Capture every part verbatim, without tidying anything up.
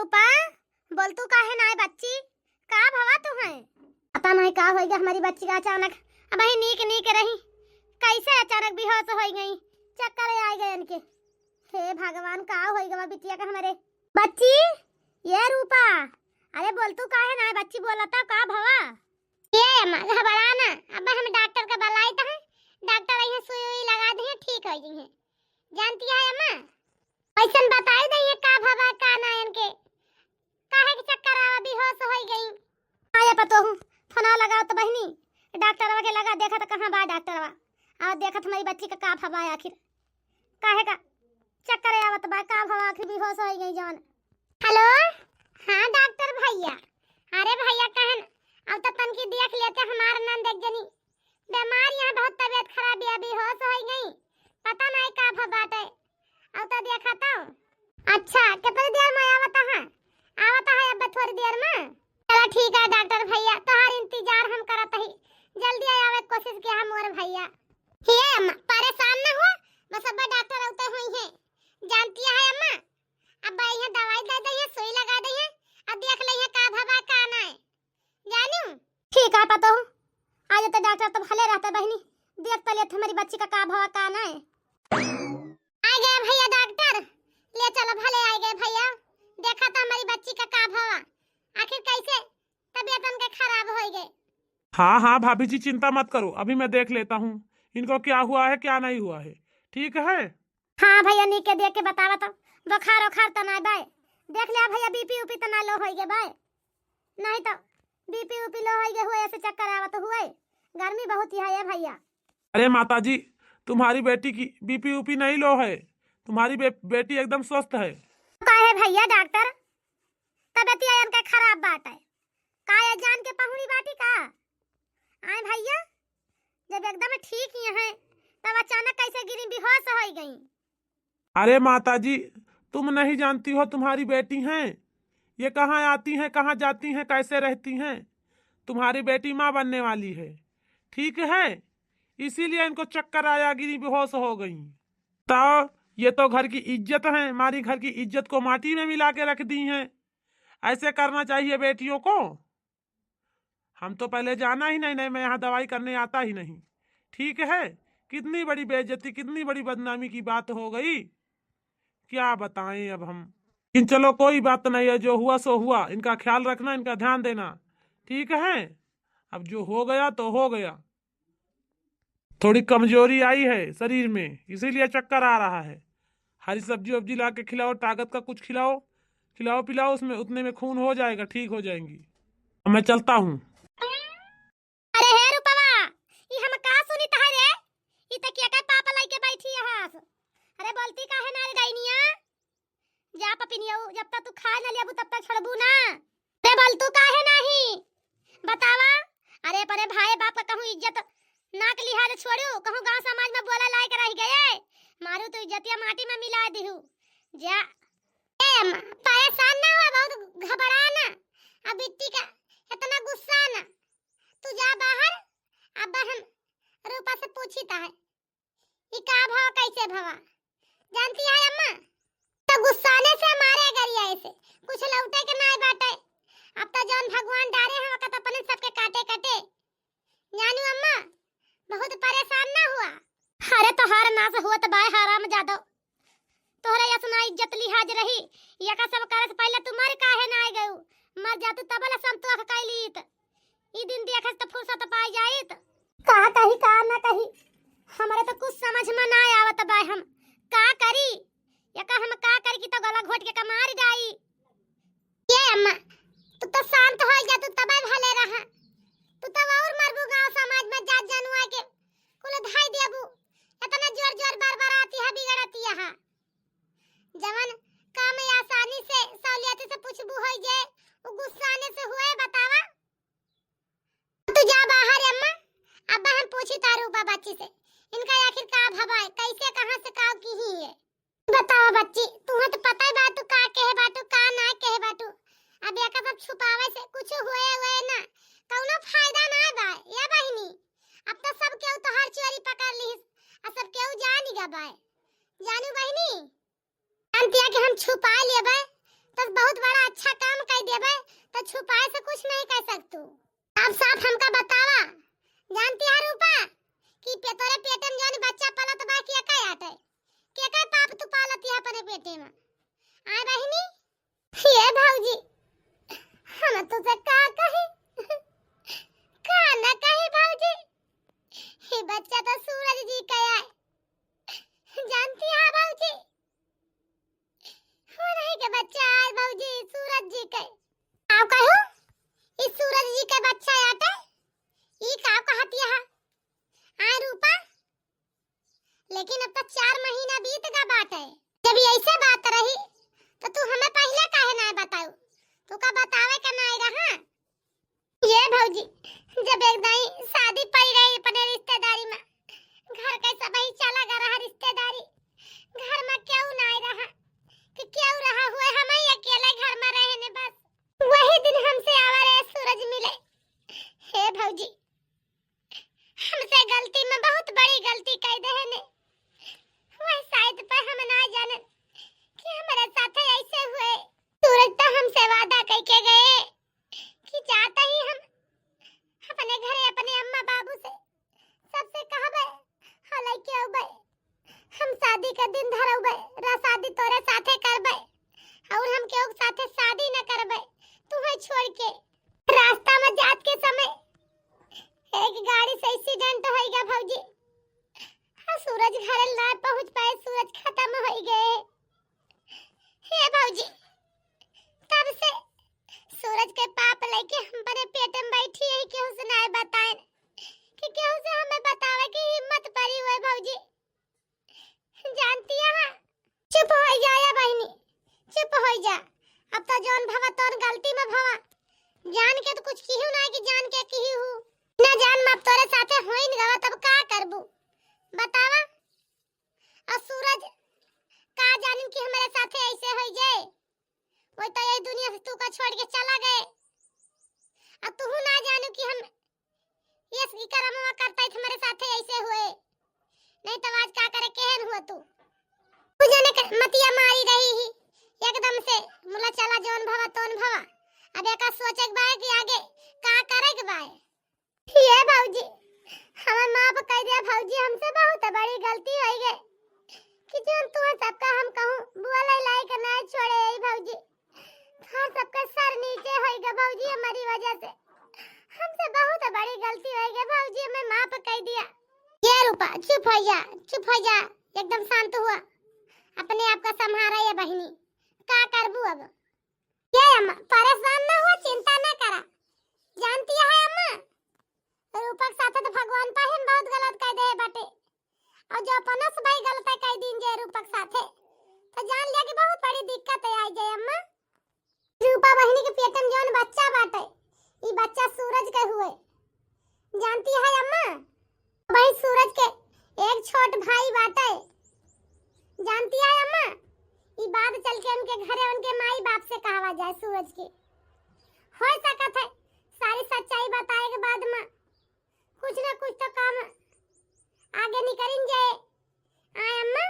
रूपा, बोलतू काहे नाय बच्ची? का भवा तुहैं? पता नहीं का होइ गवा हमरी बच्ची का अचानक। अबहीं नीक नीक रही, कैसे अचानक बेहोश होइ गई, चक्कर आइ गए इनके। हे भगवान, का होइ गवा बिटिया का हमरे। बच्ची, ये रूपा, अरे बोलतू काहे नाय बच्ची, बोला तो का भवा? ए अम्मा, घबरा ना, अब हम डॉक्टर का बुलाइत है, डॉक्टर अइहैं, सुई उई लगाइ दिहैं, ठीक होइ जइहैं। जानती है अम्मा, अइसन बताइ दिहैं का भवा का ना इनके, काहे के चक्कर आवा, बेहोश होइ गई। हाँ ये पतोहू, फोनवा लगाओ तो बहिनी, डॉक्टरवा के लगा, देखा तो कहाँ बा डॉक्टरवा, अउर देखा तो हमरी बच्ची का का भवा आखिर, काहे का चक्कर आवत बा, का भवा आखिर, बेहोश होइ गई जौन। हेलो, हाँ डॉक्टर भइया, अरे भइया कहन, अब तो तनकी देख लेते हमार नंद एक जनी, बीमार यहाँ बहुत तबीयत खराब है, बेहोश होइ गई, पता नहीं का भवा बाटे, अब तो देखा तो। अच्छा, कितनी देर में आवत है? आवत है अब थोड़ी देर में। चला ठीक है डॉक्टर भइया, तोहार इंतजार हम करत ही, जल्दी आवे के कोशिश किया मोर भइया। हे अम्मा, परेशान ना हुआ, बस अब डॉक्टर अउते होइहैं, जानती है अम्मा, अब यहाँ दवाई दे दिहैं, सुई लगा दिहैं, अब देख लिहैं का भवा का ना है, जानू। ठीक है पतोहू, आ जाते डॉक्टर तो भले रहते बहिनी, देख तो लेत हमरी बच्ची का का भवा का ना है। आइ गए भइया डॉक्टर, ले चलो, भले आइ गए भइया, देखा तो हमरी बच्ची का का भवा, आखिर कैसे तबीयत उनके खराब होइ गए। हाँ हाँ भाभी जी, चिंता मत करो, अभी मैं देख लेता हूँ इनको क्या हुआ है, क्या नहीं हुआ है। ठीक है। हाँ भइया, नीक के देख के बतावा तो, बुखार उखार तो नाय बाय? देख लिया भइया, बीपी उपी तो ना लो होइ गए बाय? नहीं तो बीपी उपी लो होइ गए हुए, ऐसे चक्कर आवत हुए, गर्मी बहुत ही है ये भइया। अरे माता जी, तुम्हारी बेटी की बीपी उपी नहीं लो है, तुम्हारी बे-, बेटी एकदम स्वस्थ है। काहे भइया डॉक्टर, तबीयत इनके खराब बाटे, का ये जान के पहुड़ी बाटी का? आए भइया, जब एकदम ठीक ही हैं, तब अचानक कैसे गिरी, बेहोश होइ गई। अरे माता जी, तुम नहीं जानती हो, तुम्हारी बेटी हैं, ये कहाँ आती हैं, कहाँ जाती हैं, कैसे रहती हैं। तुम्हारी बेटी माँ बनने वाली है, ठीक है, इसीलिए इनको चक्कर आया, गिरी, बेहोश हो गई। तो ये तो घर की इज्जत है, हमारी घर की इज्जत को माटी में मिला के रख दी हैं। ऐसे करना चाहिए बेटियों को। हम तो पहले जाना ही नहीं, नहीं, मैं यहाँ दवाई करने आता ही नहीं। ठीक है, कितनी बड़ी बेइज्जती, कितनी बड़ी बदनामी की बात हो गई, क्या बताएं अब हम। लेकिन चलो, कोई बात नहीं है, जो हुआ सो हुआ, इनका ख्याल रखना, इनका ध्यान देना, ठीक है। अब जो हो गया तो हो गया, थोड़ी कमजोरी आई है शरीर में, इसीलिए चक्कर आ रहा है। हरी सब्जी वब्जी ला के खिलाओ, ताकत का कुछ खिलाओ, खिलाओ पिलाओ, उसमें, उतने में खून हो जाएगा, ठीक हो जाएंगी। अब मैं चलता हूँ। अरे हे रूपवा, ई हम का सुनित है रे? ई त केकर पापा लइके बैठी हस? अरे बोलती काहे ना रे डैनिया? जा पपिनियऊ, जब तक तू खाए ना लेबू तब तक छोड़बू ना। अरे बोलतू काहे नाही? बतावा। अरे अपने भाई बाप का कहूँ इज्जत नाक लिहाज छोड़ू, कहूँ गाँव समाज में बोला लायक रह गए, मारू तो इज्जतिया माटी में मिला दिहू। जा। ए अम्मा, परेशान ना हुआ, बहुत घबरा ना। अब बिट्टी का इतना गुस्सा ना। तू जा बाहर, अब हम रूपा से पूछी ता है, ई का भवा, कैसे भवा? जानती है अम्मा, तो गुस्साने से मारे गरिया ऐसे, कुछ लौटे के नाय बाटे। अब तो जौन भगवान डारे हैं, वक्त अपने सबके काटे कटे। जानू अम्मा, बहुत परेशान ना हुआ। अरे तोहार नाश हुआ तो बाय हराम जादो। तोहरे यस ना इज्जत लिहाज रही, यका सब करे से पहले तू मर काहे ना आए गयू? मर जातू तबला संतोष कैलीत। ई दिन देखस त फुर्सत पाई जाइत। का कही का ना कही, हमरे तो कुछ समझ में ना आवत बा, हम का करी? यका हम का करी कि तो गला घोट के कमार जाई। ये अम्मा, तू तो शांत हो जा, तू तबे भले रहा। तू तो और मरबू गाँव समाज में जात जनुआ के कुल धाई देबू। इतना जोर जोर बरबराती है, बिगड़ती है। जवन काम आसानी से, सहूलियत से पूछबू होई जे, उ गुस्साने से हुए, बतावा। तू जा बाहर अम्मा, अब हम पूछी तारू बा बच्ची से, इनका आखिर का भवा है, कैसे कहाँ से का की ही है। बतावा बच्ची, तुहे तो पता ही बा तू का कहे बाटू, का ना कहे बाटू। अब एका सब छुपावे से कुछ हुए हुए ना, कौनो फायदा ना बा, या बहिनी। अब तो सब केहू तोहार चोरी पकड़ लिहिस, आ सब केहू जान गया बाय। जानू बहिनी, जानतिया कि हम छुपा लेबे, तो बहुत बड़ा अच्छा काम कइ देबे, तो छुपाए से कुछ नहीं कह सकतू। साफ साफ हमका बतावा, जानती है रूपा कि पे-, तोरे पेटे में जौन बच्चा पलत बा, के का आटे, के का पाप तू पालत है अपने पेटे में? आए बहिनी, ये भौजी, हम तुझे का कही, का न कही भौजी, ये बच्चा तो सूरज जी का है, जानती है भौजी, वो नहीं के बच्चा है भौजी, सूरज जी के। का कहू, ई सूरज जी के बच्चा आटे, ई का कहत है? आए रूपा, लेकिन अब तो चार महीना बीत गा बाटे। जब ऐसे बात रही, तो तू हमें पहले काहे ना बताऊ? तू का बतावे के ना रहा? ये भौजी, जब एक दाई शादी पड़ी रही अपने रिश्तेदारी में, घर के सबही चला गा रहा रिश्तेदारी, घर में केहू ना रहा, कि केहू रहा हुए, हम ही अकेले घर में रहे ने बस। वही दिन हमसे आवा रहे सूरज मिले। हे भौजी, हमसे गलती में बहुत बड़ी गलती कइ देहे ने। वह शायद पर हम ना जानन कि हमारे साथे ऐसे हुए। सूरज तो हमसे वादा कइ के गए कि जाता ही हम अपने घरे अपने अम्मा बाबू से सबसे कहबे, हाँ, लइके अउबे। हम शादी के दिन धरउबे, रा शादी तोरे साथे करबे, और हम केहू के साथे शादी न करबे, तुहे छोड़ के। रास्ता में जात के समय एक गाड़ी से एक्सीडेंट होइ गया भौजी, और सूरज घर ना पहुँच पाए, सूरज खत्म होइ गए। हे भौजी, तब से सूरज के पाप लेके हम बड़े पेट में बैठी है, केहू से ना बताए कि केहू से हमें बतावे की हिम्मत पड़ी हुए भौजी। जानती है, चुप हो जा या बहिनी, चुप हो जा। अब तो जौन भवा तौन गलती में भवा, जान के तो कुछ किहू ना कि जान के किहू। ना जान में अब तोरे साथे होइन गवा, तब का करबू बतावा? और सूरज का जानिन कि हमारे साथे ऐसे होइ जाए, वो तो यही दुनिया से तू का छोड़ के चला गए। अब तू ना जानू कि हम ये करमवा करता है तुम्हारे साथे ऐसे हुए, नहीं तो आज का करे केहन हुआ तू। तू जाने के मतिया मारी रही ही एकदम से, मुला चला जौन भवा तौन भवा। अब एका सोचे के बाय कि आगे का करे के बाय। ये भौजी, हमें माफ कर दिया भौजी, हमसे बहुत बड़ी गलती होइ गई कि जौन तू सबका हम कहूँ बोले लायक ना छोड़े। ए भौजी, तोहार सबका सर नीचे होइ गए भौजी, हमारी वजह से हमसे बहुत बड़ी गलती होइ गई भौजी, हमें माफ कर दिया। ये रूपा, चुप हो जा, चुप हो जा, एकदम शांत हुआ, अपने आप का संभारा ये बहिनी, का करबू अब? ये अम्मा, परेशान ना हुआ, चिंता ना करा। जानती है अम्मा, रूपा के साथे तो भगवान पाहिन बहुत गलत कह दे बाटे। और जो अपना से भाई गलत कह दीन जे रूपा के साथे, तो जान लिया कि बहुत बड़ी दिक्कत है आई जाए अम्मा। रूपा बहिनी के पेट में जौन बच्चा बाटे, ई बच्चा सूरज के हुए। जानती है अम्मा, भाई सूरज के एक छोट भाई बाटे। जानती है अम्मा, ई बात चल के उनके घरे उनके माई बाप से कहवा जाए सूरज के। हो सकत है सारी सच्चाई बताए के बाद में कुछ ना कुछ तो काम आगे निकलिन जाए। आए अम्मा,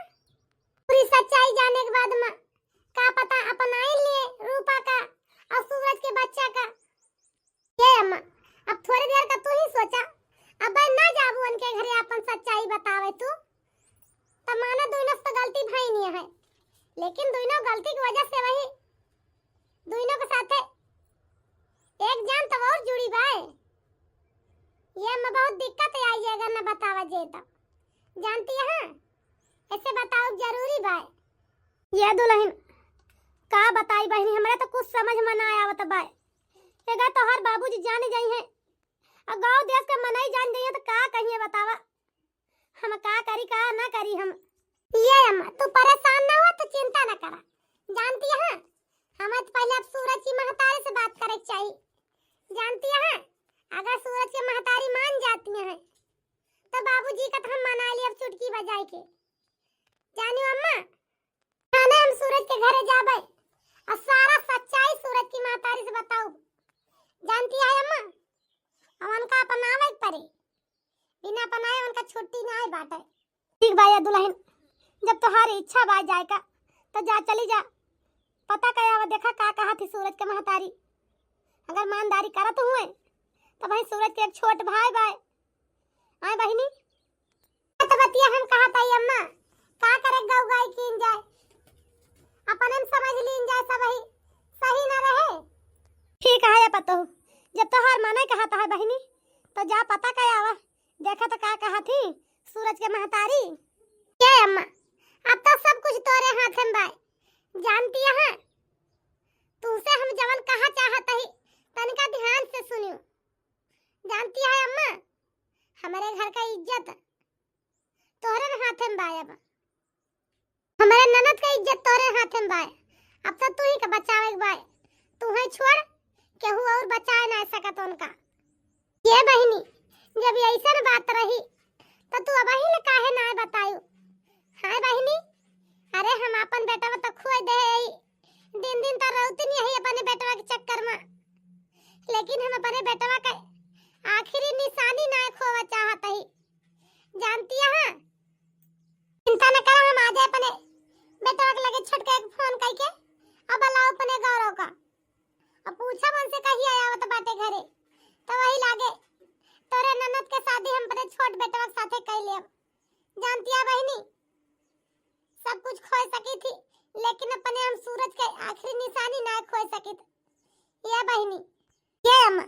पूरी सच्चाई जाने के बाद में का पता अपनाई लिए रूपा का और सूरज के बच्चा का। ये अम्मा, अब थोड़ी देर का तू ही सोचा, अब ना जाबू उनके घरे अपन सच्चाई बतावे तू, तो माना दोनों से तो गलती भई नहीं है, लेकिन दोनों गलती की वजह से वही दोनों के साथे एक जान तो और जुड़ी बाय। ये अम्मा बहुत दिक्कत आई है अगर न बतावा जे तो, जानती है, ऐसे बताओ जरूरी बाय। ये दुल्हन का बताई बहिनी, हमरा तो कुछ समझ में ना आवत बाय। एगा तोहर बाबूजी जान जाई हैं और गांव देश के मनई जान जाई हैं तो का कहिए बतावा, हम का करी का ना करी हम। ये अम्मा तू परेशान ना हुआ, तू चिंता ना करा। जानती है, हमें तो पहले अब सूरज की महतारी से बात करे के चाहिए। जानती है, अगर सूरज की महतारी मान जाती है तो बाबूजी का तो हम मना लिए अब चुटकी बजाए के। जानियो अम्मा, थाने हम सूरज के घरे जाबे और सारा सच्चाई सूरज की महतारी से बताऊब। जानती है अम्मा, अब उनका अपनावे के पड़े, बिना अपनाए उनका छुट्टी ना आए बाटे। ठीक बा ये दुल्हन, जब तोहार इच्छा बा जाए का तो जा, चली जा। पता कइ आवा, देखा का कहत ही सूरज के महतारी। अगर ईमानदारी करत हुए, त वही सूरज के एक छोट भाई बाय। आए बहिनी, तो बतिया हम कहत हई अम्मा, का करे गौ गाय कीन जाए, अपने में समझ लीन जाए, सब ही सही न रहे। ठीक है पतोह, जब तोहार मने कहत है बहिनी, तो जा पता कइ आवा, देखा तो का कहत ही सूरज के महतारी। ए अम्मा, अब तो सब कुछ तोरे हाथ में बाय, जानती है, तुमसे हम जवन कहा चाहत ही, तनिका ध्यान से सुनियो। जानती है अम्मा, हमरे घर का इज्जत तोहरे हाथे में बाय, अब हमरे ननद का इज्जत तोहरे हाथे में बाय। अब तो तू ही का बचावे के बाय, तू ही छोड़, केहू और बचाए ना सकत उनका। ये बहिनी, जब ऐसन बात रही, तो तू अबही ले काहे ना बतायू? हाँ बहिनी, अरे हम अपन बेटवा तो खोए दे हई, दिन दिन तो रोवती नहीं है अपने बेटवा के चक्कर में, लेकिन हम अपने बेटवा के आखिरी निशानी ना खोवा चाहत ही। जानती है, चिंता न करा, हम आज अपने बेटवा के लगे छोटका एक फोन करके अब बुलाओ अपने गौरव का, अब पूछा मन से कहिया आवत बाटे घरे, तो वही लागे तोरे ननद के शादी हम अपने छोट बेटवा के साथे कर लेब। जानती है बहिनी, सब कुछ खोए सकी थी, लेकिन अपने हम सूरज के आखिरी निशानी ना खोए सकी थी। ये बहिनी, ये अम्मा,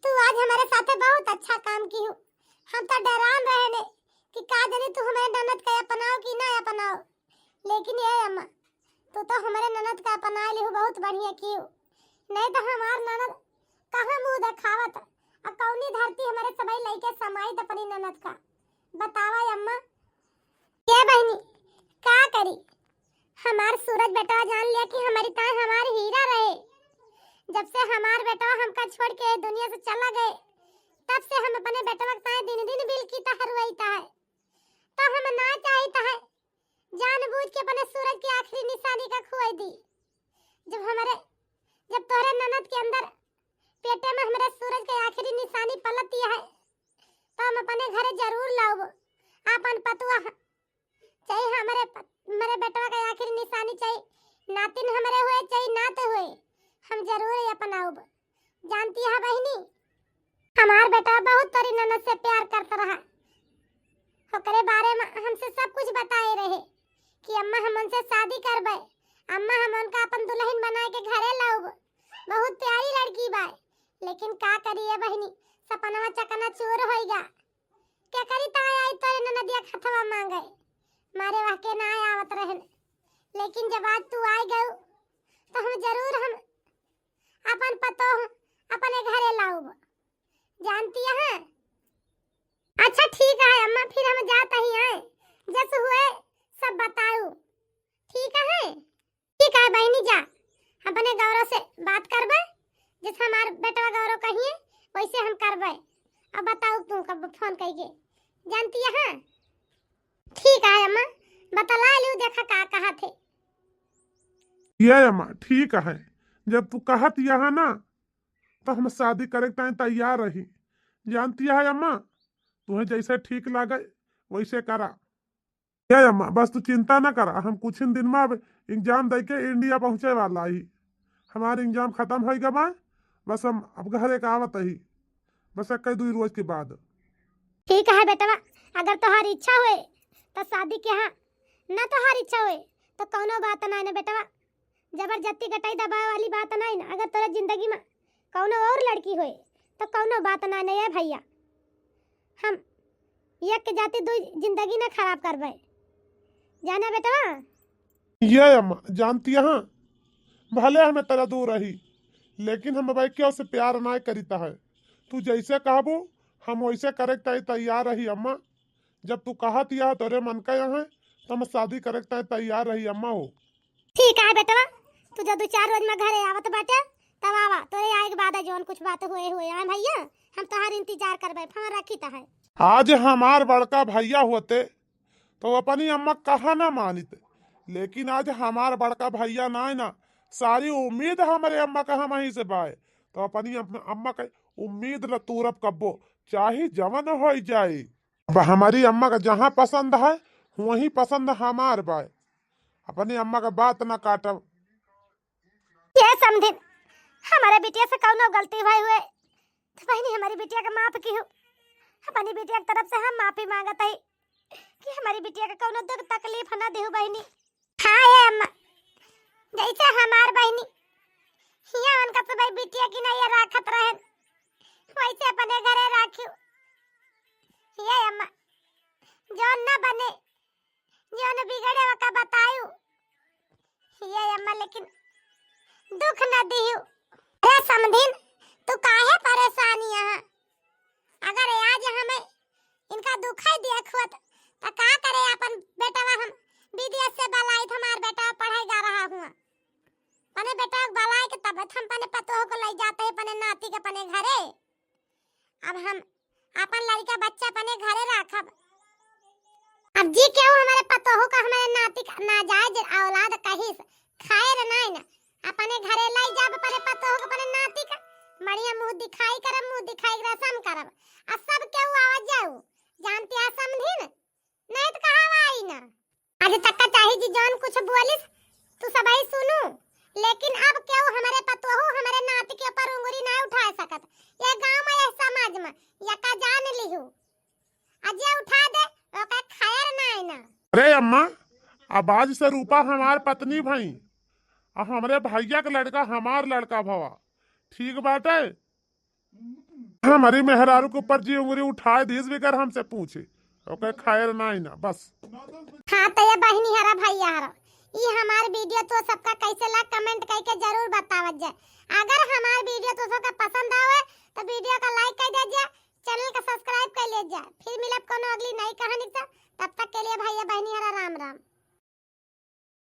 तू आज हमारे साथे बहुत अच्छा काम की हो। हम तो डरान रहे ने कि का जाने तू हमारे ननद के अपनाओ कि ना अपनाओ, लेकिन ये अम्मा, तू तो हमारे ननद का अपना लिहू, बहुत बढ़िया की हो। नहीं तो हमार ननद कहाँ मुँह देखावत, आ कौनी धरती हमारे सबई लइके समाइत अपनी ननद का। बतावा अम्मा, ए बहिनी, का करी? हमार सूरज बेटवा जान लिया कि हमारी ताई हमार हीरा रहे। जब से हमार बेटवा हमका छोड़ के दुनिया से चला गए, तब से हम अपने बेटवा के ताई दिन दिन बिलकीता हरुआईता है। तो हम ना चाहिता है जानबूझ के अपने सूरज के आखिरी निशानी का खोए दी। जब हमारे, जब तोहरे ननद के अंदर पेटे में हमारे सूरज के आखिरी निशानी पलती है, तो हम अपने घरे जरूर लाउब। आपन पतुआ ह-, चाहे हमरे प-, हमरे बेटवा के आखिरी निशानी चाहे नातिन हमरे हुए, चाहे नात हुए, हम जरूर अपनाउब। जानती है बहिनी, हमार बेटा बहुत तोरी ननद से प्यार करत रहा। ओकरे बारे में हमसे सब कुछ बताए रहे कि अम्मा हम उनसे शादी करबे, अम्मा हम उनका अपन दुल्हन बनाए के घरे लाउब। बहुत प्यारी लड़की बाय, लेकिन का करी ए बहिनी, सपनवा चकनाचूर होइगा। केकरी ताई आई तोरे ननदिया खतवा मांगे, मारे वह के ना आवत रहन, लेकिन जब आज तू आई गयू तो हम जरूर हम अपन पतोह अपने घरे लाउब। जानती है? अच्छा ठीक है अम्मा, फिर हम जात ही हैं, जस हुए सब बताऊ। ठीक है, ठीक है बहिनी, जा अपने गौरव से बात करबे, जैसे हमार बेटवा गौरव कहिए वैसे हम करबे। अब बताऊ तू कब फोन कइके, जानती है? ठीक है अम्मा, बतला लियो, देखा का कहत है। ये अम्मा, ठीक है, जब तू कहत यहाँ ना, तो हम शादी करे के ताईं तैयार रही। जानती है अम्मा, तुम्हें जैसे ठीक लागे वैसे करा। ये अम्मा, बस तू चिंता न करा, हम कुछ ही दिन में अब एग्जाम दे के इंडिया पहुँचे वाला ही। हमार एग्जाम खत्म होइगा बा, बस हम अब घरे का आवत ही, बस एक दुई रोज के बाद। ठीक है बेटवा, अगर तोहार इच्छा होए तो शादी के, हाँ, ना तोहार इच्छा होए तो कौनो बात ना है ना बेटवा। जबरदस्ती गटाई दबावे वाली बात ना है ना। अगर तोरे जिंदगी में कौनो और लड़की होए तो कौनो बात ना है ना भैया। हम एक के जाति दुई जिंदगी ना खराब करबे, जाना बेटवा। ये अम्मा, जानती है, भले हमें तेरा दूर रही, लेकिन हम अब केहू से प्यार ना करीता है। तू जैसे कहबू, हम वैसे करे के ताईं तैयार रही अम्मा। जब तू कहत यह तोरे मन का यहाँ, तो हम शादी करे के ताईं तैयार रही अम्मा हो। ठीक है बेटवा, तू जब दो चार रोज में घरे आवत बाटे, तब आवा, तोरे आए के बाद जौन कुछ बात हुए हुए। हाँ भैया, हम तोहार इंतजार करबे, फोन रखी त है। आज हमार बड़का भैया होते, तो अपनी अम्मा कहा ना मानित, लेकिन आज हमार बड़का भैया ना है ना, सारी उम्मीद हमरे अम्मा का हम ही से बाय, तो अपनी अम-, अम्मा का उम्मीद न तूरब कब्बो, चाहे जवन हो जाए। अब हमारी अम्मा का जहाँ पसंद है, वहीं पसंद हमार बाय। अपनी अम्मा का बात ना काटब। समधिन, हमरे बिटिया से कउनो गलती भई हुए तो बहिनी हमरी बिटिया के माफ किहु। अपनी बिटिया के तरफ से हम माफी माँगत ही कि हमरी बिटिया के कउनो दुख तकलीफ न दिहु बहिनी। हाँ ए अम्मा, जइसे हमार बहिनी हियाँ उनका सब बिटिया की नहीं राखत रहेन, वइसे अपने घरे राखिउ। ए अम्मा, जउन न बने, जउन बिगड़े ओका बतायु। ए अम्मा, लेकिन दुख न दिहु। अरे समधिन, तू काहे परेशान यहाँ? अगर आज हमें इनका दुखई देख होत, त का करे अपन बेटवा हम विदेश से बलाइत, हमार बेटवा पढ़ाई गा रहा हुआ। अपने बेटवा के बलाइ के तब हम अपने पतोह को लइ जाते हैं अपने नाती के अपने घरे। अब हम अपन लड़का बच्चा अपने घरे राखब। अब जी केहू हमरे पतोह का, हमरे नाती का नाजायज औलाद कहिस, खैर नाई ना, अपने घरे लइ जाब अपने पतोह का, अपने नाती का। बढ़िया मुँह दिखाई करब, मुँह दिखाई के रसम करब। आ सब केहू आवत जाऊ, जानती है समधिन, नहीं तो कहाँ आई ना। आज तक का चाही जी जउन कुछ बोलिस, तू सबही सुनू, लेकिन अब केहू हमरे पतोहू, हमरे नाती के ऊपर उंगली ना उठाए सकत। ये गाँव में, ये समाज में, यका जान लिहू। आ जे उठा दे, ओका खैर नाई ना। अरे अम्मा, अब आज से रूपा हमार पत्नी भई, आ हमरे भइया के लड़का हमार लड़का भवा। ठीक बाटे? हमरी मेहरारू के ऊपर जी उंगली उठाए दीस बिगर हमसे पूछे, ओके खैर नाई ना, बस। हाँ, तो ये बहिनी हरा, भइया हरा, ई हमार video तो सबका कैसे लाग, comment करके जरूर बतावत जाए। अगर हमार video तो सबका पसंद आवे, तो video का like कर दे जाए, channel का subscribe कर ले जाए। फिर मिलब कोनो अगली नई कहानी से, तब तक के लिए भइया बहिनी हरा राम राम।